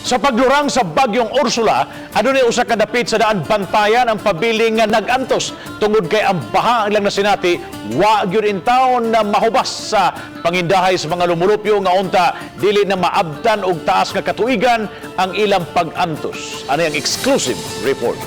Sa paglurang sa bagyong Ursula, adunay usa ka dapit sa Daan Bantayan ang pabiling nga nag-antos tungod kay ang baha ang ilang nasinati wa gyud in town na mahubas sa pangindahay sa mga lumulupyo nga unta dili na maabtan og taas nga katuigan ang ilang pag-antos. Ano ang exclusive report?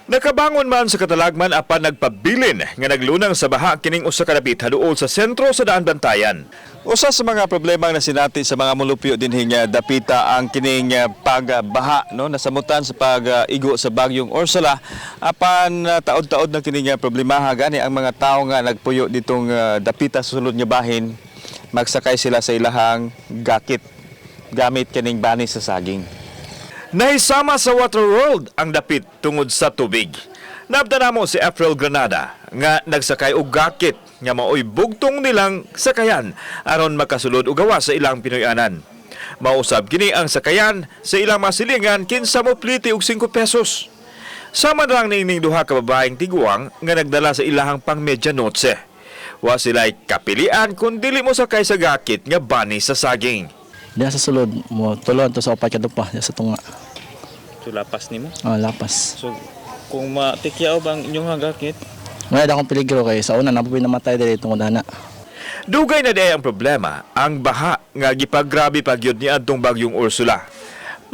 Nakabangon man sa katalagman apan nagpabilin nga naglunang sa baha kining usa ka dapit haduol sa sentro sa Daan Bantayan. Usa sa mga problema nga nasinati sa mga mulupyo dinhi nga dapita ang kining pagbaha, no, nasamutan sa pag-igo sa bagyong Ursula, apan taod-taod na kining problemaha. Gani ang mga tawo nga nagpuyo ditong dapita sa sulod nga bahin, magsakay sila sa ilahang gakit gamit kining bani sa saging. Nahisama sa water world ang dapit tungod sa tubig. Naabtan namo si April Granada nga nagsakay og gakit nga maoy bugtong nilang sakayan aron makasulod og gawas sa ilang Pinoy-anan. Mausab kini ang sakayan sa ilang masilingan kinsa mo pliti og 5 pesos. Sama na lang niining duha ka babaeng tiguang nga nagdala sa ilahang pang medianoche. Wa sila'y kapilian kung dili mo sakay sa gakit nga bani sa saging. Diya sa sulod mo tulon to sa upat ka dupa diya sa tunga. So lapas nimo. Oh, lapas. So kung matikyaw bang inyong gakit? Wala akong peligro kay sa una napoy namatay diri tungod ana. Dugay na day ang problema, ang baha nga gipagrabe pa gyud ni adtong bagyong Ursula.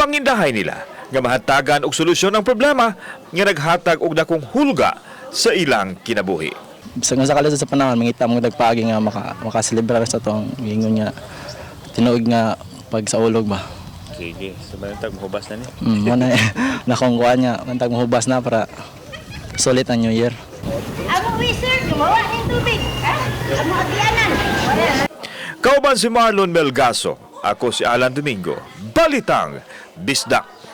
Pangindahay nila nga mahatagan og solusyon ang problema nga naghatag og dakong hulga sa ilang kinabuhi. Bisag nga sa kalisod sa panahon mangita mo nagpaagi nga makaselebrar sa tong ingon nga tinuig nga pag sa ulog ba. Sige, so bantag mahubas na ni. Mo na nakong kuan nga mantag mahubas na para sulit ang New Year. Amo wizard, gumawa ng tubig. Ha? Amo agyanan. Kauban si Marlon Melgaso, ako si Alan Domingo. Balitang Bisdak.